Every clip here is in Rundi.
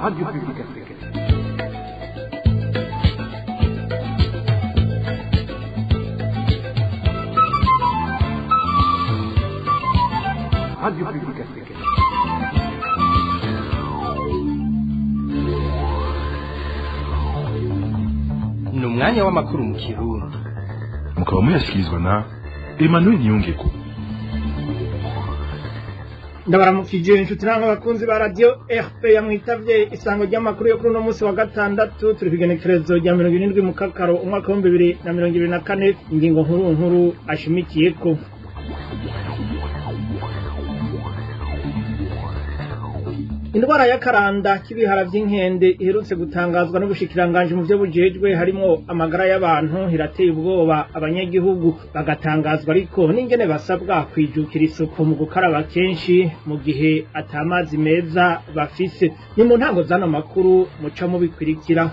Radio Publique Africaine. Radio Publique Africaine. Ni umwanya w'amakuru mu Kirundi. Mukaba muyashyikirizwa na Emmanuel Niyongeko. Ndabaramukije inshuti namwe abakunzi ba radio RP yamwitavye isango ry'amakuru yo kuri uno munsi wa gatandatu, turi kw'igenekerezo rya 70 mu Kakaro umwaka wa 2024. Ingingo nkuru nkuru ashimikiyeko: indwara y'akaranda k'ibihara vy'inkende iherutse gutangazwa n'ubushikiranganje mu vyo bujejwe harimwo amagara y'abantu irateye ubwoba abanyagihugu, bagatangazwa ariko n'ingene basabwa kwijukira isuku mu gukaraba kenshi mu gihe atamazi meza bafise. Ni mu ntango z'ano makuru muca mubikwirikira.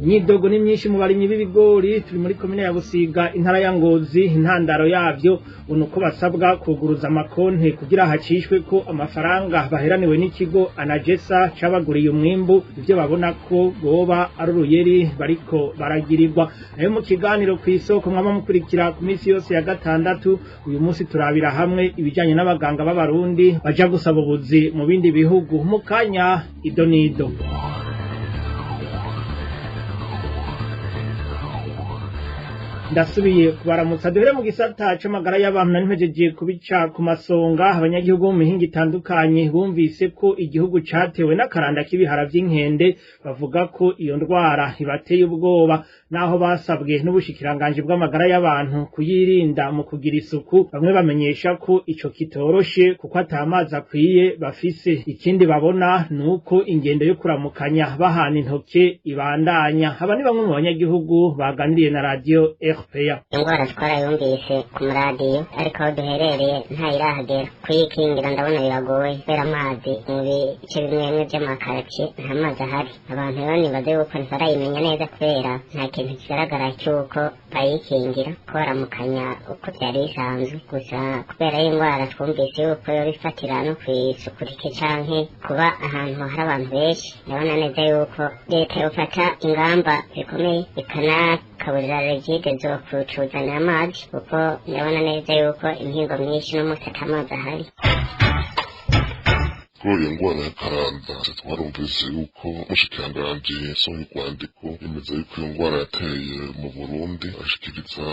Imyidogo ni myinshi mu barimyi b'ibigori turi muri komine ya Busiga, intara ya Ngozi. Intandaro yavyo unuko basabwa kuguruza amakonte kugira hacishwe ko amafaranga baheraniwe n'ikigo Anagesa cabaguriye umwimbu, ivyo babona ko boba ari uruyeri bariko baragirirwa. Nayo mu kiganiro kw'isoko mwama mukurikira ku minsi yose ya gatandatu, uyu munsi turabira hamwe ibijanye n'abaganga b'abarundi baja gusaba ubuzi mu bindi bihugu. Mu kanya idonido. Ndasubiye kubaramutsa, duhere mu gisata c'amagara y'abantu. Nari mpejeje kubica ku masonga, abanyagihugu bo mu mihingo itandukanye bumvise ko igihugu catewe n'akaranda k'ibihara vy'inkende bavuga ko iyo ndwara ibateye ubwoba, naho basabwe n'ubushikiranganje bw'amagara y'abantu kuyirinda mu kugira isuku. Bamwe bamenyesha ko ico kitoroshe kuko ata mazi akwiye bafise. Ikindi babona ni uko ingendo yo kuramukanya bahana intoke ibandanya. Aba ni bamwe mu banyagihugu baganiriye na radio RPA. Indwara twarayumvise ku maradiyo, ariko aho duherereye ntayirahagera. Kuyikingira ndabona biragoye kubera amazi mu bice bimwe bimwe vy'amakaritsiye nta mazi ahari. Abantu rero nibaza yuko ntibarayimenya neza kubera nta kintu kigaragara c'uko bayikingira, ko baramukanya uko vyari bisanzwe. Gusa kubera iyo ndwara twumvise yuko yoba ifatira no kw'isuku rike canke kuba ahantu hari abantu benshi, ndabona neza yuko leta yofata ingamba zikomeye ikanakaburira Regideso kutuzanira amazi, kuko ndabona neza yuko imihingo myinshi n'umunsi ata mazi ahari. Kuri iyo ndwara y'akaranda twarumvise yuko umushikiranganji yasohoye urwandiko yemeza yuko iyo ndwara yateye mu Burundi, ashikiriza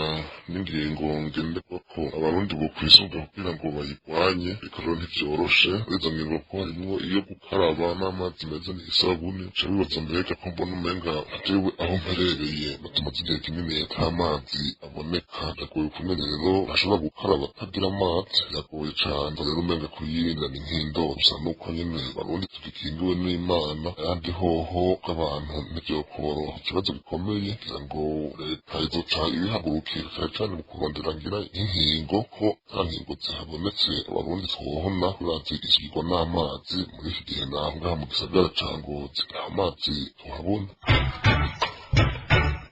n'ingingo ngenderwako abarundi bokwisunga kugira ngo bayirwanye. Ariko rero ntivyoroshe muri izo ngingo ko harimwo iyo gukaraba n'amazi meza n'isabuni. Nca bibaza mbega ko mbona umenga jewe aho mperereye batumaze igihe kinini ata mazi aboneka, biragoye ukuntu rero ashobora gukaraba atagira amazi, biragoye cane. Rero umenga kuyirinda ni nk'indobo gusa, nuko nyene barundi tugikingiwe n'Imana, ayandi hoho bw'abantu ntivyokoroha. Ikibazo gikomeye kugira ngo leta izoca ibihagurukira cane cane mu kurondera ngira inkingo, ko ata nkingo zihabonetse abarundi twohona. Urazi isukirwa n'amazi muri iki gihe, naho ngaha mu gisagara ca Ngozi nta mazi tuhabona.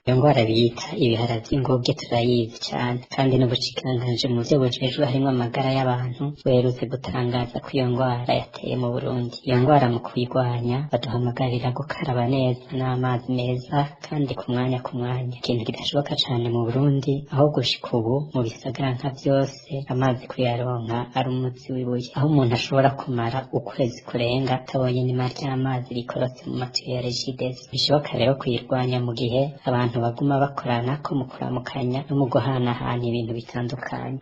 Iyo ngwara bita ibihara vy'inguge turayizi cane, kandi n'ubushikiranganje mu vyo bujejwe harimwo amagara y'abantu buherutse gutangaza ko iyo ngwara yateye mu Burundi. Iyo ngwara mu kuyirwanya baduhamagarira gukaraba neza n'amazi meza kandi ku mwanya ku mwanya, ikintu kidashoboka cane mu Burundi, aho gushika ubu mu bisagara nka vyose amazi kuyaronka ari umuzi w'ibuye, aho umuntu ashobora kumara ukwezi kurenga atabonye n'ima ry'amazi rikorotse mu matiyo ya Regideso. Bishoboka rero kuyirwanya mu gihe abantu baguma bakorana ko mu kuramukanya no mu guhanahana ibintu bitandukanye.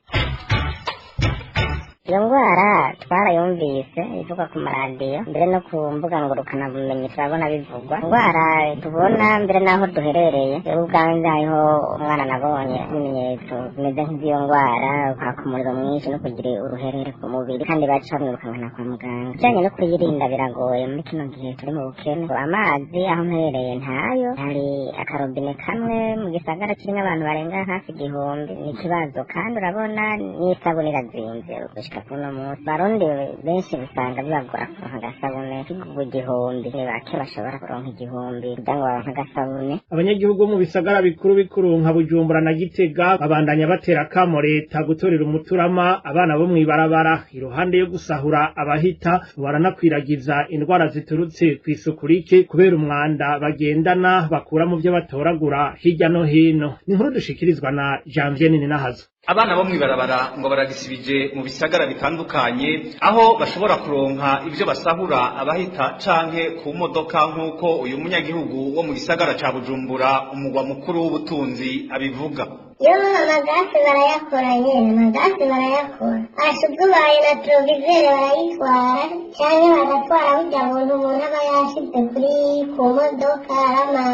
Iyo ndwara twarayumvise ivugwa ku maradiyo, mbere no ku mbuga ngurukanabumenyi turabona bivugwa. Indwara tubona mbere n'aho duherereye, rero ubwanjye hariho umwana nabonye ibimenyetso bimeze nk'iby'iyo ndwara, kwaka umuriro mwinshi no kugira uruherere ku mubiri, kandi baca bamwirukankana kwa muganga. Ibijanye no kuyirinda biragoye muri kino gihe turi mu bukene. Amazi aho mperereye ntayo, hari akarobine kamwe mu gisagara kirimwo abantu barenga hafi 1000, ni ikibazo. Kandi urabona n'isabune irazimvye gushika kuno munsi. Abarundi benshi usanga bibagora kuronka agasabune, kigurwa 1000, ni bake bashobora kuronka 1000 kugira ngo baronke agasabune. Abanyagihugu bo mu bisagara bikuru bikuru nka Bujumbura na Gitega babandanya batera akamo leta gutorera umuturama abana bo mw'ibarabara. Iruhande yo gusahura abahita, baranakwiragiza indwara ziturutse kw'isuku rike kubera umwanda bagendana bakura mu vyo batoragura hirya no hino. Ni inkuru dushikirizwa na Janvier Nininahazo. Abana bo mw'ibarabara ngo baragisibije mu bisagara bitandukanye, aho bashobora kuronka ivyo basahura abahita canke ku modoka, nk'uko uyu munyagihugu wo mu gisagara ca Bujumbura, umugwa mukuru w'ubutunzi, abivuga. Yo, amagasi barayakora nyene, amagasi barayakora. Asha, ubwo na rétroviseur barayitwara, canke bagatwara burya buntu umuntu aba yashize kuri ku modoka, arama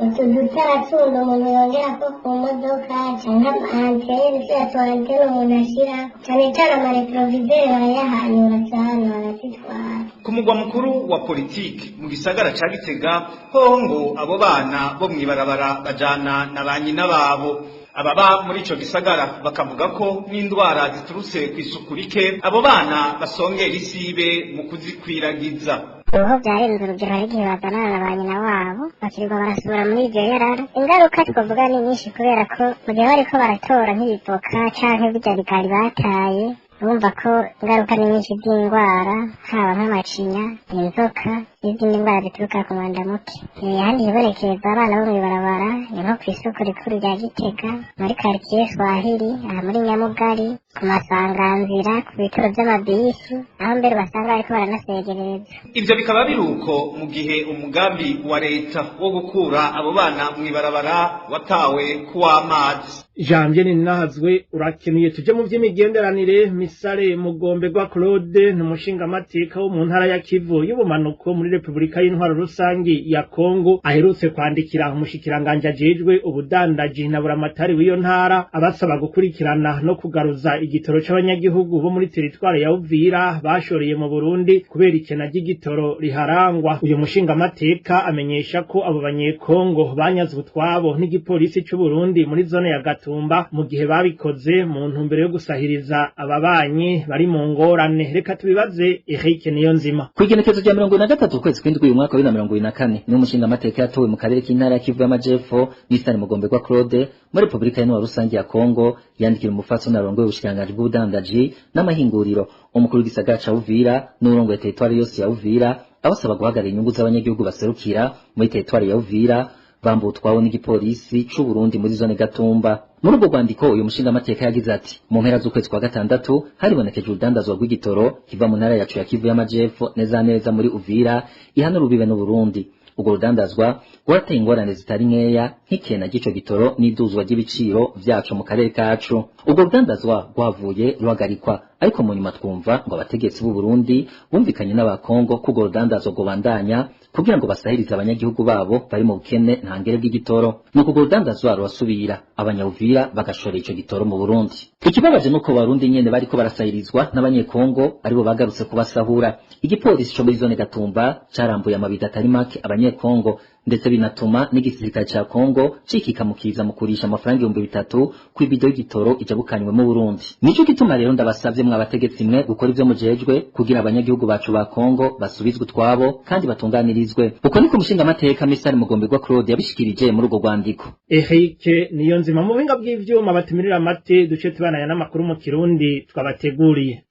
utu dutara tundi umuntu yongerako ku modoka, canke ama antennes, turiya tu antennes umuntu ashira. Cane cane ama rétroviseurs barayahanyura cane, barazitwara. Ku mugwa mukuru wa politiki mu gisagara ca Gitega hoho, ngo abo bana bo mw'ibarabara bajana na ba nyina babo. Ababa muri ico gisagara bakavuga ko n'indwara ziturutse kw'isuku rike abo bana basongera isibe mu kuzikwiragiza. Ubu byarenze urugero, hari igihe bazanana na ba nyina wabo bakirirwa barasura muri iryo yarara. Ingaruka twavuga ni nyinshi, kubera ko mu gihe bariko baratora nk'ibivoka canke birya bigari bataye, urumva ko ingaruka ni nyinshi z'indwara, haba nk'amacinya, inzoka n'izindi ndwara zituruka ku mwanda muke. Ahandi hibonekeza abana bo mw'ibarabara ni nko kw'isoko rikuru rya Gitega, muri quartier Swahili, aha muri Nyamugari, ku masanganzira, ku bituro vy'amabisi, aho mbere basanga bariko baranasegereza. Ivyo bikaba biruko mu gihe umugambi wa leta wo gukura abo bana mw'ibarabara watawe kuw'amazi. Janvier Ninahazwe, urakenuye. Tuje mu vy'imigenderanire. Misare Mugomberwa Claude ni umushingamateka wo mu ntara ya Kivu y'ubumanuko muri Repubulika y'Intwaro Rusangi ya Kongo, aherutse kwandikira umushikiranganji ajejwe ubudandaji na buramatari w'iyo ntara, abasaba gukurikirana no kugaruza igitoro c'abanyagihugu bo muri teritware ya Uvira bashoreye mu Burundi kubera ikena ry'igitoro riharangwa. Uyu mushingamateka amenyesha ko abo banyekongo banyazwe utwabo n'igipolisi c'u Burundi muri zone ya Gatumba, mu gihe babikoze mu ntumbero yo gusahiriza ababanyi bari mu ngorane. Reka tubibaze Eric Niyonzima. Kw'igenekerezo rya 43 ukwezi kw'indwi uyu mwaka wa 2024, niwe umushingamateka yatowe mu karere k'intara ya Kivu y'Amajepfo, Misare Mugomberwa Claude, muri Repubulika y'Intwaro Rusangi ya Kongo, yandikira umupfasoni arongoye ubushikiranganji bw'ubudandaji n'amahinguriro, umukuru w'igisagara ca Uvira n'uwurongoye teritwari yose ya Uvira, abasaba guhagarara inyungu z'abanyagihugu baserukira muri teritwari ya Uvira bambuwe utwabo n'igipolisi c'u Burundi muri zone Gatumba. Muri urwo rwandiko, uyu mushingamateka yagize ati: "Mu mpera z'ukwezi kwa gatandatu haribonekeje urudandazwa rw'igitoro kiva mu ntara yacu ya Kivu y'Amajepfo neza neza muri Uvira ihana urubibe n'Uburundi. Urwo rudandazwa rwarateye ingorane zitari nkeya, nk'ikena ry'ico gitoro n'iduzwa ry'ibiciro vyaco mu karere kacu. Urwo rudandazwa rwavuye ruhagarikwa, ariko mu nyuma twumva ngo abategetsi b'u Burundi bumvikanye n'abakongo ko urwo rudandazwa rwobandanya kugira ngo basahirize abanyagihugu babo bari mu bukene ntangere bw'igitoro. Nuko urwo rudandazwa rurasubira, abanyawuvira bagashora ico gitoro mu Burundi. Ikibabaje nuko Barundi nyene bariko barasahirizwa n'abanyekongo aribo bagarutse kubasahura. Igipolisi co muri zone Gatumba carambuye amabido atari make abanyekongo, ndetse binatuma n'igisirikare ca Kongo cikikamukiza mu kurisha amafaranga 3000 kw'ibido y'igitoro ijabukanywe mu Burundi. Nico gituma rero ndabasavye mwabategetsi mwe gukora ivyo mujejwe kugira abanyagihugu bacu ba Kongo basubizwe utwabo kandi batunganirizwe." Uko niko umushingamateka Misare Mugomberwa Claude yabishikirije muri urwo rwandiko. Eric Niyonzima mu buhinga bw'ivyuma. Batumirira amate, duce tubananya n'amakuru mu Kirundi twabateguriye.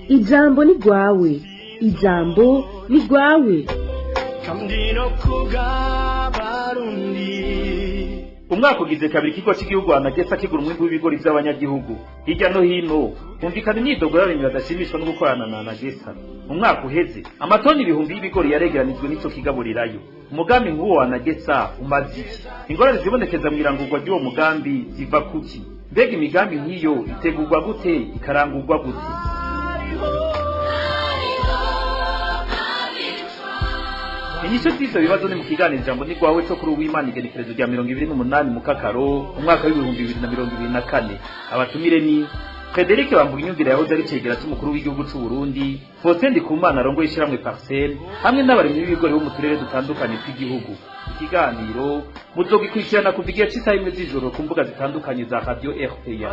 Ijambo ni rwawe, ijambo ni rwawe. Umwaka ugize kabiri ikigo cy'igihugu ANAGESSA kigura umwimbu w'ibigori by'abanyagihugu. Hirya no hino humvikana imyidogo y'abarimyi badashimishwa no gukorana na ANAGESSA. Mu mwaka uheze amatoni ibihumbi y'ibigori yaregeranijwe n'ico kigaburirayo. Umugambi nk'uwo wa ANAGESSA umaze iki? Ingorane zibonekeza mu irangurwa ry'uwo mugambi ziva kuki? Mbega imigambi nk'iyo itegurwa gute, ikarangurwa gute? Inyishu z'ivyo bibazo ni mu kiganiro Ijambo ni rwawe co kuri Uwimana, igenekerezo rya 28 Mukakaro umwaka wa 2024. Abatumire ni Frederic Bamvuginyumvira yahoze ari cegera c'umukuru w'igihugu c'u Burundi, Faustin Ndikumana arongoye ishyirahamwe Parcelle hamwe n'abarimyi b'ibigori bo mu turere dutandukanye tw'igihugu. Ikiganiro muzogikurikirana kuva igihe c'isaha 1 z'ijoro ku mbuga zitandukanye za Radio RPA.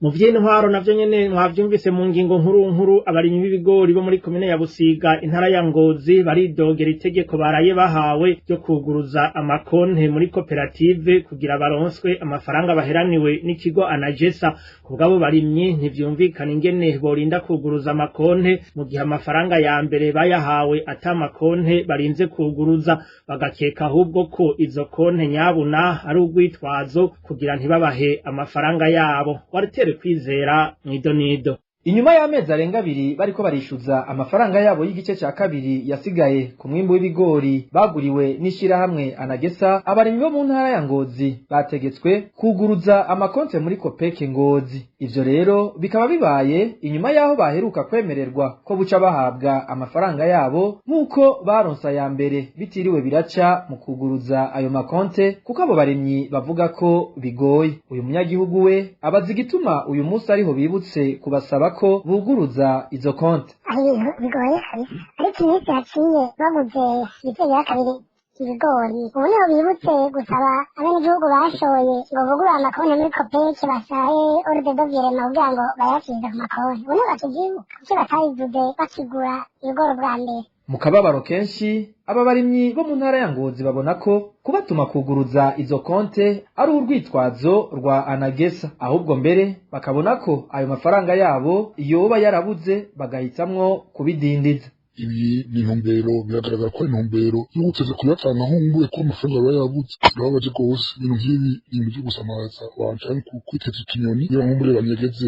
Mu vy'intwaro navyo nyene mwavyumvise mu ngingo nkuru nkuru, abarimyi b'ibigori bo muri komine ya Busiga, intara ya Ngozi, baridogera itegeko baraye bahawe ryo kuguruza amakonte muri koperative kugira baronswe amafaranga baheraniwe n'ikigo Anagesa. Kubw'abo barimyi, ntivyumvikana ingene borinda kuguruza amakonte mu gihe amafaranga ya mbere bayahawe ata makonte barinze kuguruza, bagakeka ahubwo ko izo konte nyabuna ari urwitwazo kugira ntibabahe amafaranga yabo. Walter Kwizera mwidonido. Inyuma y'amezi arenga 2 bariko barishuza amafaranga yabo y'igice ca kabiri yasigaye ku mwimbu w'ibigori baguriwe n'ishirahamwe Anagesa, abarimyi bo mu ntara ya Ngozi bategetswe kuguruza amakonte muri Kopeke Ngozi. Ivyo rero bikaba bibaye inyuma y'aho baheruka kwemererwa ko buca bahabwa amafaranga yabo nk'uko baronsa ya mbere bitiriwe biraca mu kuguruza ayo makonte, kuko abo barimyi bavuga ko bigoye. Uyu munyagihugu we abaza igituma uyu munsi ariho bibutse kubasaba ko buguruza izo konti. Ari ibintu bigoye kabisa, ariko iminsi yaciye baguze igice cya kabiri ibigori, ubu niho bibutse gusaba abenegihugu bashoye ngo bugurure amakonti muri kopeke, basabe ordre de virement kugira ngo bayasubize ku makonti. Ubu niho bakivyibuka, kuki batabivuze bakigura ibigori ubwa mbere? Mu kababaro kenshi, aba barimyi bo mu ntara ya Ngozi babona ko kubatuma kuguruza izo konte ari urwitwazo rwa Anagesa, ahubwo mbere bakabona ko ayo mafaranga yabo yoba yarabuze bagahitamwo kubidindiza. Ibi ni intumbero, biragaragara ko ari intumbero yo guteza kuyatanga nkumbuye ko amafaranga aba yabuze. Birababaje rwose, ibintu nk'ibi ni ibintu byo gusamaza abantu canke kwiteza ikinyoni kugira nkumbure banyegeze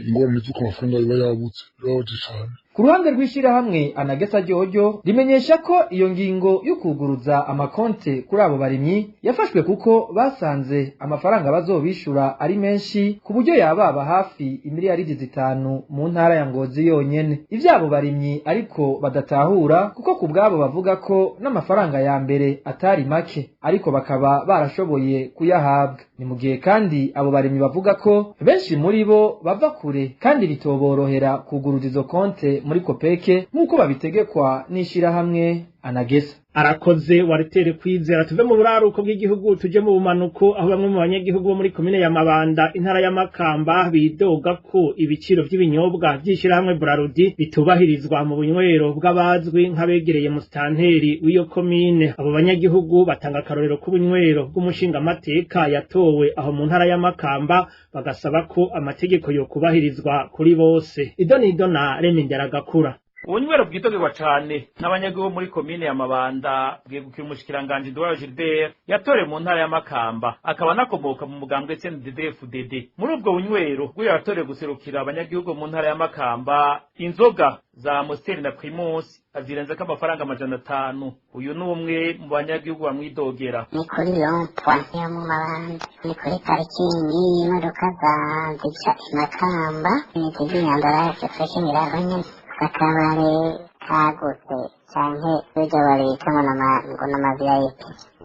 ingorane z'uko amafaranga aba yabuze. Birababaje cane. Ku ruhande rw'ishirahamwe Anagesa ryoryo rimenyesha ko iyo ngingo yo kuguruza amakonte kuri abo barimyi yafashwe kuko basanze amafaranga bazobishura ari menshi, ku buryo yababa hafi imiliyaridi 5 mu ntara ya Ngozi yonyene. Ivyabo barimyi ariko badatahura, kuko ku bwabo bavuga ko n'amafaranga ya mbere atari make, ariko bakaba barashoboye kuyahabwa. Ni mu gihe kandi abo barimyi bavuga ko benshi muri bo bava kure kandi bitoborohera kuguruza izo konte muri Kopeke nk'uko babitegekwa n'ishirahamwe Anagesa. Arakoze Walter Kwizera. Tuve mu buraruko bw'igihugu tuje mu bumanuko, aho bamwe mu banyagihugu bo muri komine ya Mabanda, intara ya Makamba, bidoga ko ibiciro vy'ibinyobwa vy'ishirahamwe Brarudi bitubahirizwa mu bunywero bw'abazwi nk'abegereye musitanteri w'iyo komine. Abo banyagihugu batanga akarorero k'ubunywero bw'umushingamateka yatowe aho mu ntara ya Makamba, bagasaba ko amategeko yokubahirizwa kuri bose. Idonido na Remi Nderagakura. Ubunywero bwitogerwa cane n'abanyagihugu muri komine ya Mabanda bwegukira umushikiranganji Nduwayo Gilbert yatorewe mu ntara ya Makamba, akaba anakomoka mu mugambwe CNDD-FDD. Muri ubwo bunywero bw'uyo yatorewe guserukira abanyagihugu mu ntara ya Makamba, inzoga za Amstel na Primus azirenzeko amafaranga 500. Uyu ni umwe mu banyagihugu bamwidogera. Ni kuri rond-point yo mu Mabanda, ni kuri parikingi y'imodoka za zica i Makamba, ni Nyanza Fresh nyene. Akabare kagutse canke burya babita ngo n'ama VIP,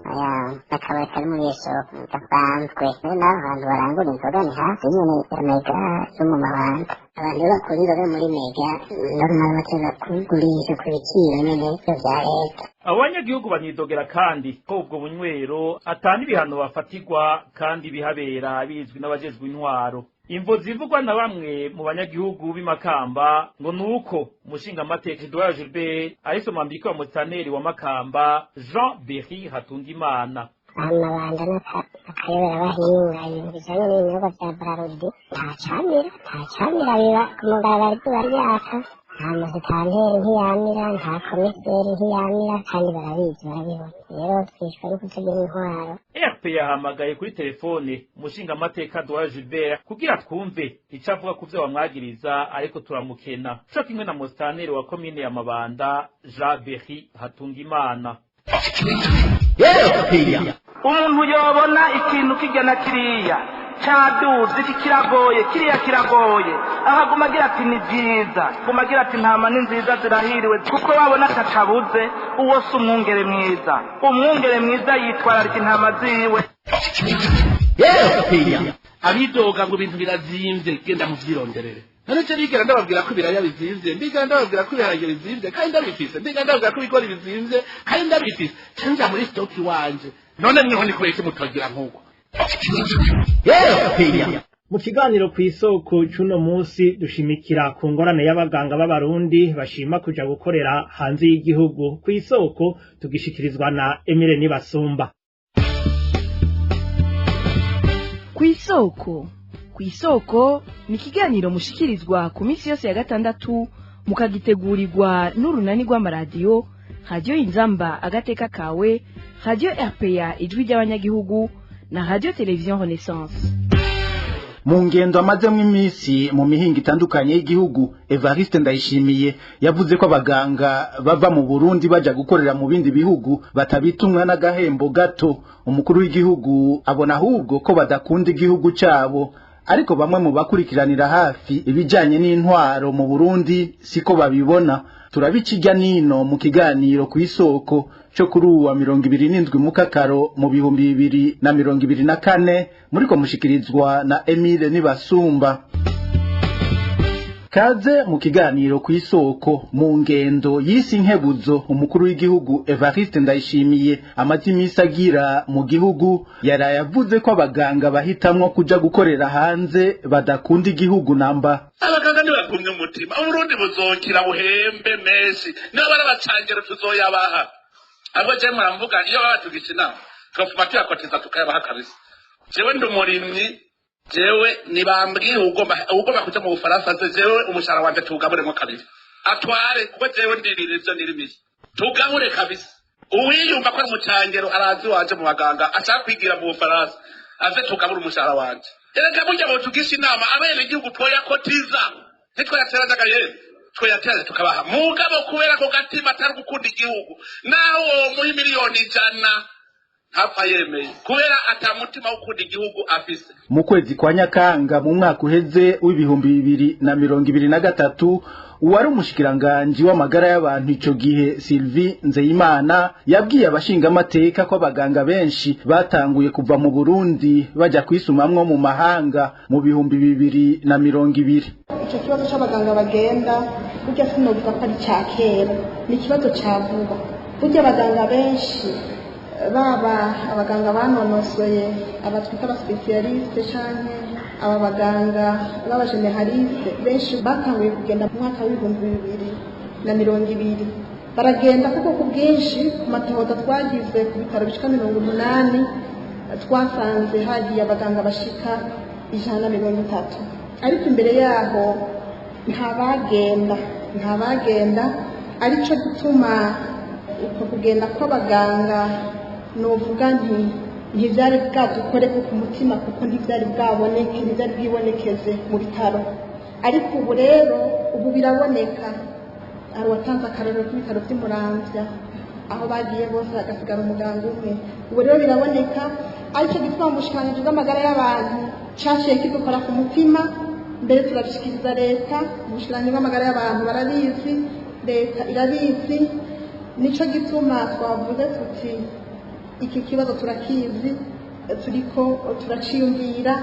aya akabari kari muri iyo shop gasanzwe. Rero n'aho hantu barangura inzoga ni hafi nyene ya Mega yo mu Mabanda. Abantu iyo bakura inzoga muri Mega normal bateza kugurisha ku biciro nyene vya leta. Abo banyagihugu banidogera kandi ko ubwo bunywero atana ibihano bafatirwa kandi bihabera bizwi n'abajejwe intwaro. Imvo zivugwa na bamwe mu banyagihugu b'imakamba ngo nuko umushingamateka Edouard Gilbert arisoma mbiko wa mutaneri wa Makamba Jean Berry Hatungimana. Amabanda n'akayobera bahinga ibintu bijanye n'ibinyobwa vya Brarudi, nta camira biba ku mugaragaro, izuba ryaka. Nta musitanteri ntiyamira, nta komiseri ntiyamira, kandi barabizi, barabibona. Rero twishwe no kutagira intwaro. RP yahamagaye kuri telefone umushingamateka Edouard Gilbert kugira twumve ico avuga ku vyo bamwagiriza, ariko turamukena co kimwe na musitanteri wa komine ya Mabanda Jean Berry Hatungimana. Umuntu yobona ikintu kijya na kiriya Caduze, iki kiragoye, kiriya kiragoye, ahaguma agira ati ni byiza, guma agira ati intama ni nziza zirahiriwe, kuko wabona atakabuze. Uwo si umwungere mwiza. Umwungere mwiza yitwararika intama ziwe. Abidoga ngo ibintu birazimvye, genda muvyironderere. None ce bigera ndababwira ko ibiraya bizimvye, mbigera ndababwira ko ibiharage bizimvye kandi ndabifise, mbigera ndababwira ko ibigori bizimvye kandi ndabifise, cenja muri stock iwanje. None mweho ni kubera iki mutogira nk'uko? Mu kiganiro ku isoko c'uno munsi dushimikira ku ngorane y'abaganga b'abarundi bashima kuja gukorera hanze y'igihugu. Ku isoko tugishikirizwa na Emile Nibasumba. Kw'isoko, kw'isoko ni ikiganiro mushikirizwa ku minsi yose ya gatandatu, mukagitegurirwa n'urunani rw'amaradiyo Radiyo Inzamba Agateka Kawe, Radiyo RPA Ijwi ry'Abanyagihugu na Radiyo Televiziyo Renaissance. Mu ngendo amazemo iminsi mu mihingo itandukanye y'igihugu, Evariste Ndayishimiye yavuze ko abaganga bava mu Burundi baja gukorera mu bindi bihugu batabitumwa n'agahembo gato. Umukuru w'igihugu abona ahubwo ko badakunda igihugu cyabo, ariko bamwe mu bakurikiranira hafi ibijanye n'intwaro mu Burundi siko babibona. Turabikijya nino mu kiganiro ku isoko cyo kuri uwa 27 mukakaro mu 2024, muriko mushikirizwa na Emile Nibasumba. Kaze mu kiganiro ku isoko. Mu ngendo y'isi nkebuzo umukuru w'igihugu Evariste Ndayishimiye amaze iminsi agira mu gihugu, yaraye avuze ko abaganga bahitamwo kuja gukorera hanze badakunda igihugu namba. Abaganga ntibagumye umutima, Uburundi buzokira buhembe menshi, niba barabacangero tuzoyabaha. Abo je muramvuga, iyo baba tugisha inama tugapfuma tuyakotiza tukayabaha kabisa. Jewe ndi umurimyi, jewe nibambwire ugomba kuja mu Bufaransa aze, jewe umushahara wanje tuwugaburemo kabiri atware, kuko jewe ndirira ivyo nirimiye, tugabure kabisa. Uwiyumva ko ari umucangero arazi wanje mu baganga ashaka kwigira mu Bufaransa aze tugabure umushahara wanje. Erega burya botugisha inama abenegihugu twoyakotiza, ntitwoyateranaga yemwe, twoyateraje tukabaha. Mugabo kubera ko gatima atari gukunda igihugu, naho womuha 100 miliyoni ntapfa yemeye, kubera ata mutima wo gukunda igihugu afise. Mu kwezi kwa Nyakanga mu mwaka uheze w'2023, uwari umushikiranganji w'amagara y'abantu ico gihe, Sylvie Nzeyimana, yabwiye abashingamateka ko abaganga benshi batanguye kuva mu Burundi baja kwisumamwo mu mahanga mu 2020. Icyo kibazo cy'abaganga bagenda burya sinovuga ko ari icya kera, ni ikibazo cya vuba. Burya abaganga benshi, baba abaganga banonosoye, aba twita aba spécialistes, canke aba baganga b'aba généralistes, benshi batanguye kugenda mu mwaka w'2020. Baragenda kuko ku bwinshi. Ku matohoza twagize ku bitaro bishika 80, twasanze hagiye abaganga bashika 130, ariko imbere yaho ntabagenda, ntabagenda. Aricyo gituma uko kugenda kw'abaganga novuga nti ntibyari bwadukore ko ku mutima, kuko ntibyari bwaboneke, ntibyari bwibonekeze mu bitaro. Ariko ubu rero, ubu biraboneka. Hari uwatanze akarorero k'ibitaro by'Imuramvya, aho bagiye bose hagasigara umuganga umwe. Ubu rero biraboneka, aricyo gituma mu bushikiranganji bw'amagara y'abantu caciye kidukora ku mutima, mbere turabishikiriza leta. Ubushikiranganji bw'amagara y'abantu barabizi, leta irabizi. Nico gituma twavuze tuti iki kibazo turakizi, turiko turaciyumvira,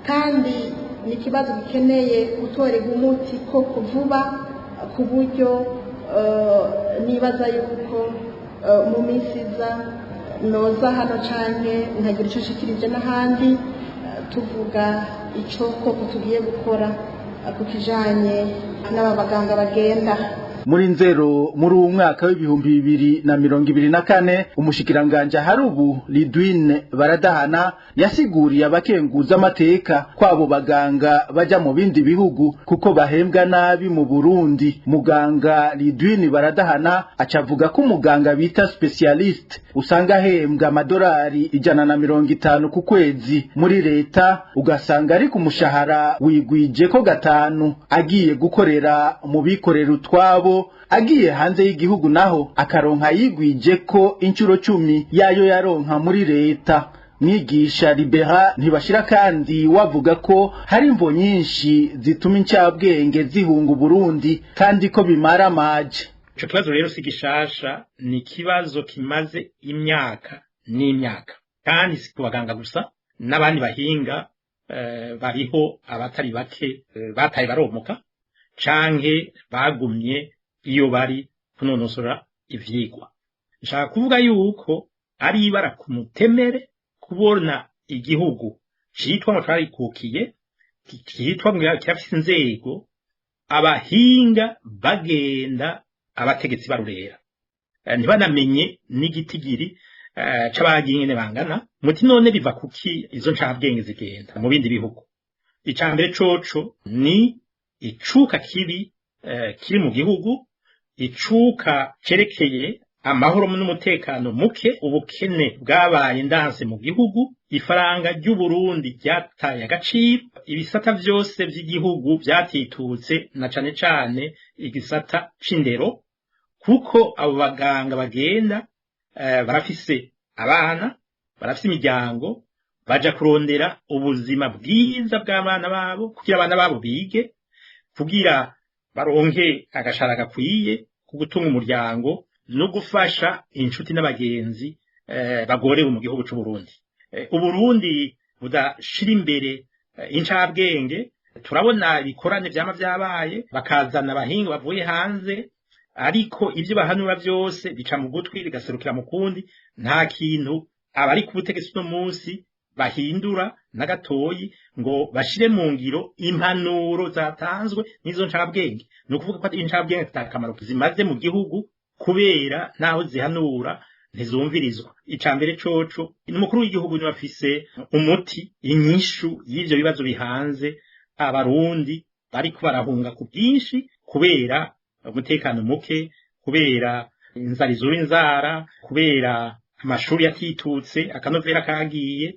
kandi ni ikibazo gikeneye gutorerwa umuti koko vuba, ku buryo nibaza yuko mu minsi iza noza hano canke nkagira ico nshikirije n'ahandi, tuvuga ico koko tugiye gukora ku kijanye n'aba baganga bagenda. Muri Nzero muri uwu mwaka w'2024, umushikiranganje hari ubu Lidwine Baradahana yasiguriye abakenguza amateka kwabo baganga baja mu bindi bihugu kuko bahembwa nabi mu Burundi. Muganga Lidwine Baradahana acavuga ko umuganga bita spécialiste usanga ahembwa amadolari 150 ku kwezi muri leta, ugasanga ari ku mushahara wigwije ko gatanu agiye gukorera mu bikorera utwabo. Agiye hanze y'igihugu naho akaronka yigwije ko inshuro 10 yayo yaronka muri leta. Mwigisha Libera ntibashira kandi wavuga ko hari imvo nyinshi zituma incabwenge zihunga Burundi kandi ko bimara amaje. Ico kibazo rero si gishasha, ni ikibazo kimaze imyaka n'imyaka, kandi si ku baganga gusa, n'abandi bahinga bariho abatari bake bataye baromoka canke bagumye iyo bari kunonosora ivyigwa. Nshaka kuvuga yuko ari ibara ku mutemere kubona igihugu citwa ngo carikukiye, citwa ngo kirafise inzego, abahinga bagenda abategetsi barurera, ntibanamenye n'igitigiri c'abagiye ingene bangana. Muti none biva kuki izo ncabwenge zigenda mu bindi bihugu? Icambere coco ni icuka kibi kiri mu gihugu, icuka cerekeye amahoro n'umutekano muke, ubukene bwabaye ndanse mu gihugu, ifaranga ry'u Burundi ryataye agaciro, ibisata vyose vy'igihugu vyatitutse, na cane cane igisata c'indero, kuko abo baganga bagenda barafise abana, barafise imiryango, baja kurondera ubuzima bwiza bw'abana babo, kugira abana babo bige, kugira baronke agashara gakwiye ko gutunga umuryango no gufasha inshuti n'abagenzi bagorewe mu gihugu c'u Burundi. Uburundi budashira imbere incabwenge. Turabona ibikorane vyama vyabaye, bakazana abahinga bavuye hanze, ariko ivyo bahanura vyose bica mu gutwi bigaserukira mu kundi. Nta kintu abari ku butegetsi uno munsi bahindura na gatoyi ngo bashire mu ngiro impanuro zatanzwe n'izo ncabwenge. Ni ukuvuga ko incabwenge zitakamaro zimaze mu gihugu, kubera naho zihanura ntizumvirizwa. Icambere coco, umukuru w'igihugu niwe afise umuti, inyishu y'ivyo bibazo bihanze abarundi bariko barahunga ku bwinshi kubera umutekano muke, kubera inzara izura inzara, kubera amashuri yatitutse, akanovera kagiye.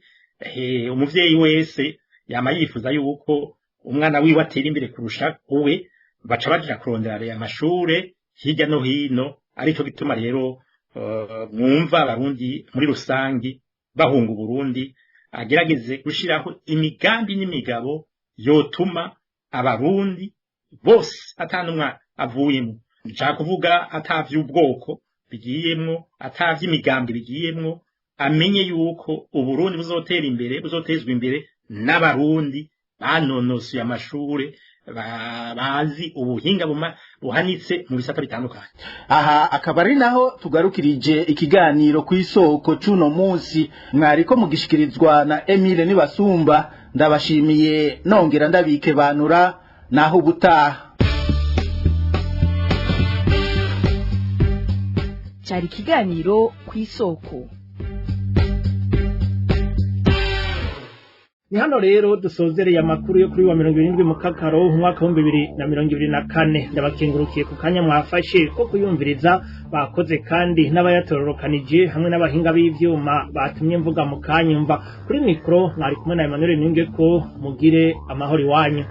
Umuvyeyi wese yama yifuza yuko umwana wiwe atera imbere kurusha uwe, baca baja kurondera amashure hirya no hino. Arico gituma rero mwumva abarundi muri rusangi bahunga Uburundi. Agerageze gushiraho imigambi n'imigabo yotuma abarundi bose atanumwa avuyemo, nshaka kuvuga atavy'ubwoko bigiyemwo, atavy'imigambi bigiyemwo, amenye yuko Uburundi buzotera imbere, buzotezwa imbere n'abarundi banonosoye amashure, bazi ubuhinga buhanitse mu bisata bitandukanye. Aha akaba ari naho tugarukirije ikiganiro ku isoko c'uno munsi, mwariko mugishikirizwa na Emile Nibasumba. Ndabashimiye nongera ndabikebanura, naho ubutaha. Cari ikiganiro ku isoko. Ni hano rero dusozereye amakuru yo kuri wa 70 mukakaro umwaka wa 2024. Ndabakengurukiye ku kanya mwafashe ko kuyumviriza, bakoze kandi n'abayatororokanije hamwe n'abahinga b'ivyuma batumye mvuga mu kanyumva. Kuri mikro mwari kumwe na Emmanuel Niyungeko, mugire amahoro iwanyu.